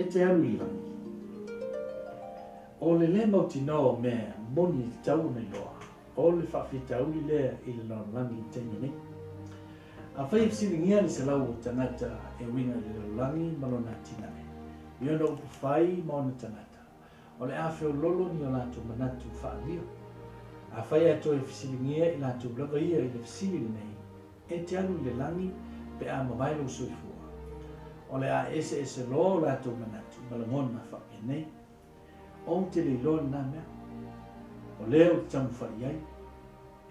E te alu i le lagi. O le lē mautinoa o mea moni e tatau ona iloa, o le faafitauli lea i le lalolagi i le taimi nei. Afai e fesiligia le 100 o tagata e uiga i le lalolagi ma lona atinae, i ona upufai ma ona tagata, o le a feololo ni o latou manatu faaalia. Afai ae toe fesiligia i latou lava ia i le fesili lenei, e te alu i le lagi pe a mavae lou soifua, o le a eseese loa o latou manatu ma lagona faapenei. Ou te le iloa lena mea. O lea ou te taumafai i ai.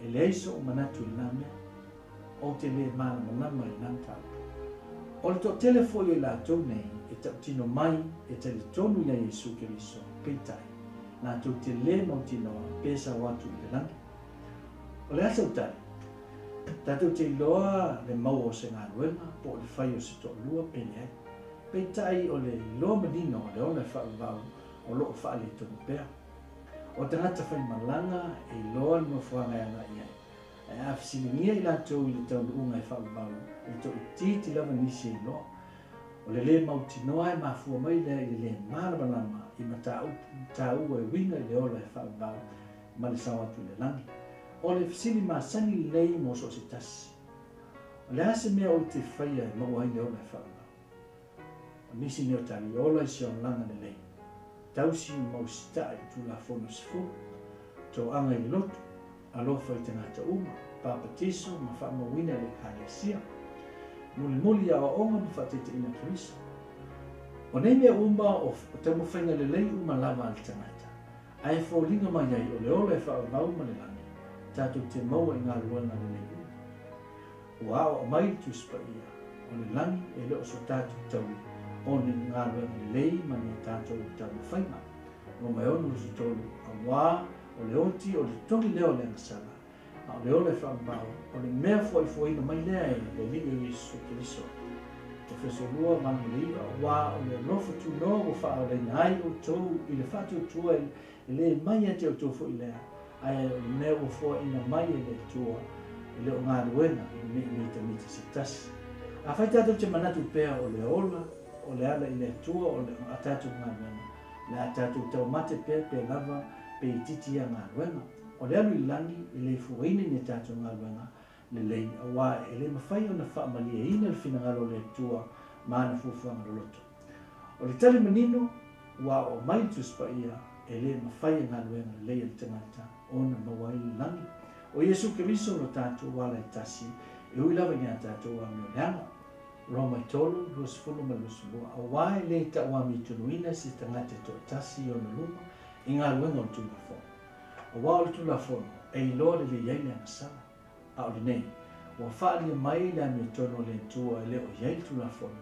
E leai so'u manatu i lena mea. Ou te lē malamalama i lena mataupu. O le toatele foi o i latou nei e tautino mai e talitonu iā Iesu Keriso, peitai, latou te lē mautinoa pe sao atu i le lagi. O le a sau tali? Tatou te iloa le maua o se galuega po o le fai o se toalua pe leai. Peitai o le iloa manino o le ola e faavavau o lo o faaletonu pea. O tagata faimalaga e iloa le nofoaga e agai ai, ae a fesiligia i latou i le taunuuga e faavavau, e toaitiiti lava nisi e iloa. O le lē mautinoa e mafua mai lea i le lē malamalama i mataupu taua e uiga i le ola e faavavau ma le sao atu i le lagi. O le fesili masani lenei mo so o se tasi. O le a se mea ou te faia e maua ai le ola e faavavau? O nisi nei o tali, ola i se olaga lelei, tausi ma usitai i Tulafono e 10, toaga i le lotu, alofa i tagata uma, papatiso ma faamauina i le Ekalesia, mulimuli i aoaoga ma faataitaiga a Keriso. O nei mea uma o taumafaiga lelei uma lava a le tagata, ae foliga mai ai o le ola e faavavau ma le lagi, tatou te maua i galuega lelei uma. Ua aoao mai le Tusi Paia, o le lagi e le o so tatou taui o ni galuega lelei ma ni a tatou taumafaiga. Roma e 6, 23, Auā o le oti o le totogi lea o le agasala, a o le ola e faavavau, o le mea foaifoaina mai lea e le Alii o Iesu Keriso. Efeso 2, 8 ma le 9, Auā o le alofa tunoa ua faaolaina ai outou i le faatuatua e lē mai ia te outou foi lea, ae o le mea ua foaina mai e le Atua, e le o galuega ina ne i mitamita se tasi. Afai tatou te manatu pea o le ola, o le ala i le Atua o le a tatou galuega, o le a tatou taumate pea pe lava pe itiiti ia galuega. O le alu i le lagi e le fuaina ni a tatou galuega lelei, auā e le mafai ona faamalieina le finagalo o le Atua ma ana fuafuaga loloto. O le tali manino ua aoao mai le Tusi Paia, e lē mafai e galuega lelei a le tagata ona maua ai le lagi. O Iesu Keriso lo tatou ala e tasi, e ui lava i ni a tatou amio leaga. Roma 3, 20 ma le 22, Auā e lē tauamiotonuina se tagata e toatasi i ona luma i galuega o le Tulafono. Auā o le Tulafono e iloa lelei ai le agasala. A o lenei, ua faaalia mai le amiotonu a le Atua e le o i ai le Tulafono,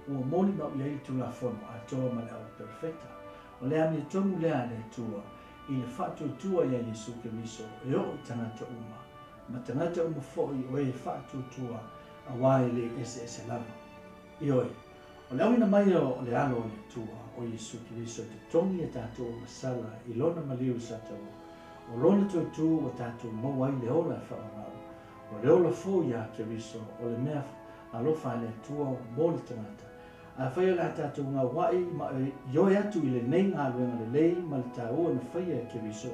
ua molimau i ai le Tulafono atoa ma le au perofeta. O le amiotonu lea a le Atua i le faatuatua iā Iesu Keriso e oo i tagata uma, ma tagata uma foi o e faatuatua auā e lē eseese lava. Ioe, o le auina mai o le Alo o le Atua, o Iesu Keriso e totogi a tatou agasala i Lona maliu i Sataua, o Lona toetū ua tatou maua ai le ola e faavavau, o le ola fou iā Keriso, o le mea alofa a le Atua mo le tagata. Afai o le a tatou gaua'i ma ioe atu i lenei galuega lelei ma le taua na faia e Keriso,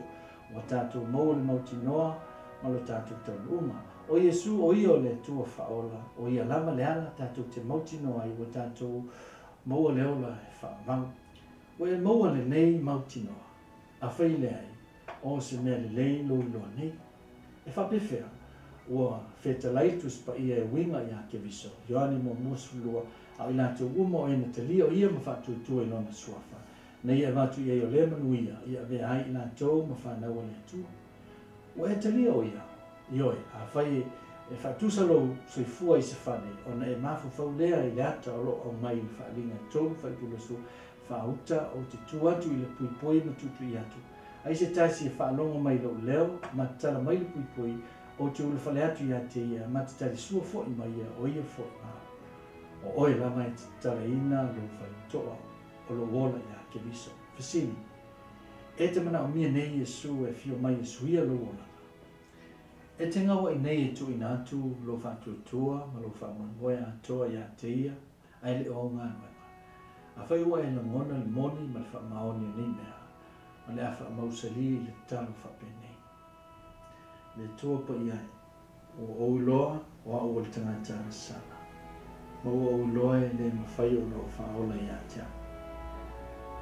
ua tatou maua le mautinoa ma lo tatou taunuuga. O Iesu o Ia o le Atua faaola, o Ia lava le ala tatou te mautinoa ai ua tatou maua le ola e faavavau. Ua e maua lenei mautinoa? Afai e leai, o se mea lelei lou iloa nei. E faapefea? Ua fetalai le Tusi Paia e uiga iā Keriso, Ioane muamua 12, a o i latou uma o e na talia o Ia ma faatuatua i Lona Suafa, na Ia avatu i ai o lea manuia i avea ai i latou ma fanau a le Atua. Ua e talia o Ia? Ioe, afai e faatusa lou soifua i se fale, ona e mafaufau lea i le ata o lo o aumai i le faaaliga e tolu faipulasu faauta, ou te tu atu i le puipui ma tuitui atu. Ai se tasi e faalogo mai i lou leo ma tatala mai le puipui, ou te ulufale atu ia te ia ma te talisua foi ma ia, o ia foi ma au. O oe lava e te tatalaina lou faitotoa o lou ola iā Keriso. Fesili, E te manaomia nei Iesu e afio mai e suia lou olaga? E te gaua'i nei e tuuina atu lou faatuatua ma lou faamoemoe atoa iā te ia, ae le o au galuega? Afai ua e lagona le moni ma le faamaoni o nei mea, o le a faamausali i le tatalo faapenei. Le Atua paia e, ua ou iloa o au o le tagata agasala, ma ua ou iloa e le mafai ona ou faaola ia te au.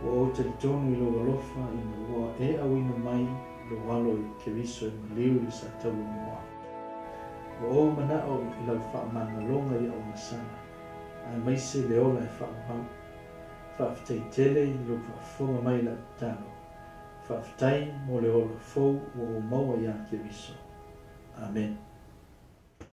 Ua ou talitonu i lou alofa ina ua e auina mai lou alo i Keriso e maliu i le sataua mo au. Ua ou manao i lau faamagaloga i au agasala, aemaise le ola e faavavau. Faafetai tele i lou faafofoga mai i lau tatalo. Faafetai mo le ola fou ua ou maua ia Keriso. Amene.